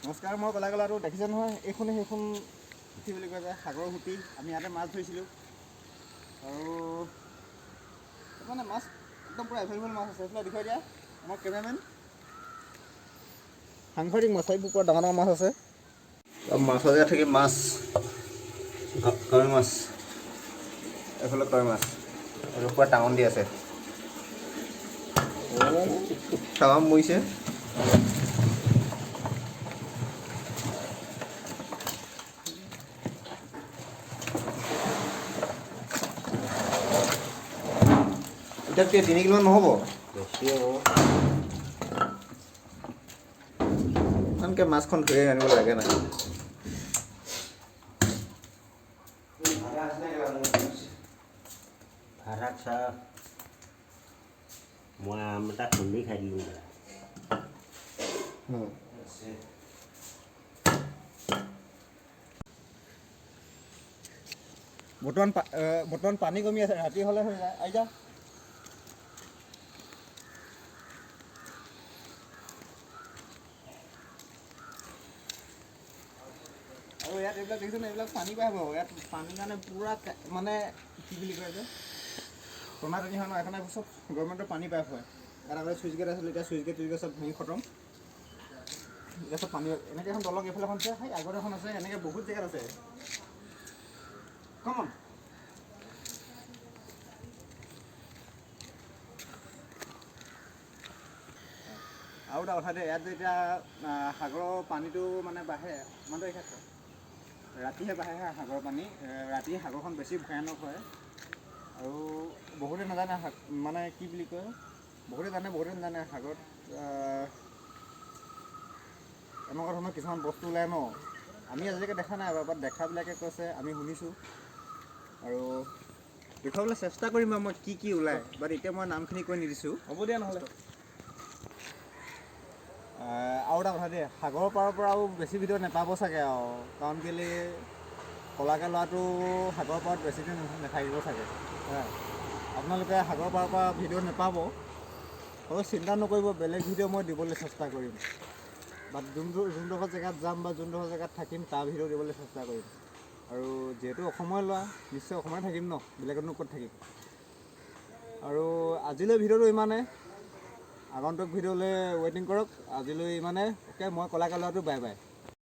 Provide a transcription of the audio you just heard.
নমস্কাৰ, মই কলা কলাটো দেখিছে নহয়, এইখনে সেইখন কি বুলি কয় যে সাগৰৰ সুঁতি। আমি ইয়াতে মাছ ধৰিছিলোঁ আৰু মানে মাছ একদম পূৰা এভেইলেবল মাছ আছে। এইফালে দেখুৱাই দিয়া আমাৰ কেমেৰামেন, সাংঘাতিক মাছ, এইবোৰ পূৰা ডাঙৰ ডাঙৰ মাছ আছে। মাছৰ জেগাত থাকি মাছ, কাৱৈ মাছ, এইফালে কাৱৈ মাছ আৰু পূৰা টাঙন দি আছে, তামাম মৰিছে। এতিয়া কি 3 কিলোমান নহ'ব? বেছি হ'ব। ইমানকৈ মাছখন ধৰি আনিব লাগে নাই। ভাড়াত চাহ, মই আম এটা খুন্দি খাই দিলোঁ। বৰ্তমান পানী কমি আছে, ৰাতি হ'লে হৈ যায়। আহি যা। আৰু ইয়াত এইবিলাক দেখিছেনে, এইবিলাক পানী পাই হ'ব। ইয়াত পানীৰ কাৰণে পূৰা মানে কি বুলি কয় যে টনা টনি হয় ন, সেইকাৰণে চব গভৰ্ণমেণ্টৰ পানী পাইপ হয়। ইয়াত আগতে চুইচ গেট আছিলে, এতিয়া চুইচ গেট টুইচ গেট চব ভাঙি খতম। এতিয়া চব পানী, এনেকৈ এখন দলং এইফালে এখন আছে, সেই আগত এখন আছে, এনেকৈ বহুত জেগাত আছে। কমন আৰু এটা কথা দেই, ইয়াত যে এতিয়া সাগৰৰ পানীটো মানে বাঢ়ে, মানে এই ক্ষেত্ৰত ৰাতিহে বাঢ়ে হা সাগৰৰ পানী। ৰাতি সাগৰখন বেছি ভয়ানক হয় আৰু বহুতে নাজানে, মানে কি বুলি কয়, বহুতে জানে বহুতে নাজানে, সাগৰত এনেকুৱা ধৰণৰ কিছুমান বস্তু ওলায় ন, আমি আজিলৈকে দেখা নাই বাৰু, বাট দেখাবিলাকে কৈছে, আমি শুনিছোঁ আৰু দেখুৱাবলৈ চেষ্টা কৰিম বাৰু মই কি কি ওলায়, বাট এতিয়া মই নামখিনি কৈ নিদিছোঁ। হ'ব দিয়া নহ'লে। আৰু এটা কথা দেই, সাগৰৰ পাৰৰ পৰাও বেছি ভিডিঅ' নাপাব চাগে আৰু, কাৰণ কেলৈ কলাকে ল'ৰাটো সাগৰৰ পাৰত বেছি দিন নাথাকিব চাগে। হা, আপোনালোকে সাগৰৰ পাৰৰ পৰা ভিডিঅ' নাপাব, হ'লেও চিন্তা নকৰিব, বেলেগ ভিডিঅ' মই দিবলৈ চেষ্টা কৰিম। বাট যোনডোখৰ জেগাত যাম বা যোনডোখৰ জেগাত থাকিম তাৰ ভিডিঅ' দিবলৈ চেষ্টা কৰিম। আৰু যিহেতু অসমৰে ল'ৰা, নিশ্চয় অসমতে থাকিম ন, বেলেগতনো ক'ত থাকিম। আৰু আজিলৈ ভিডিঅ'টো ইমানে, আগন্তুক ভিডিঅ'লৈ ৱেইটিং কৰক। আজিলৈ ইমানে, অ'কে, মই কলাকাৰ ল'ৰাটো, বাই বাই।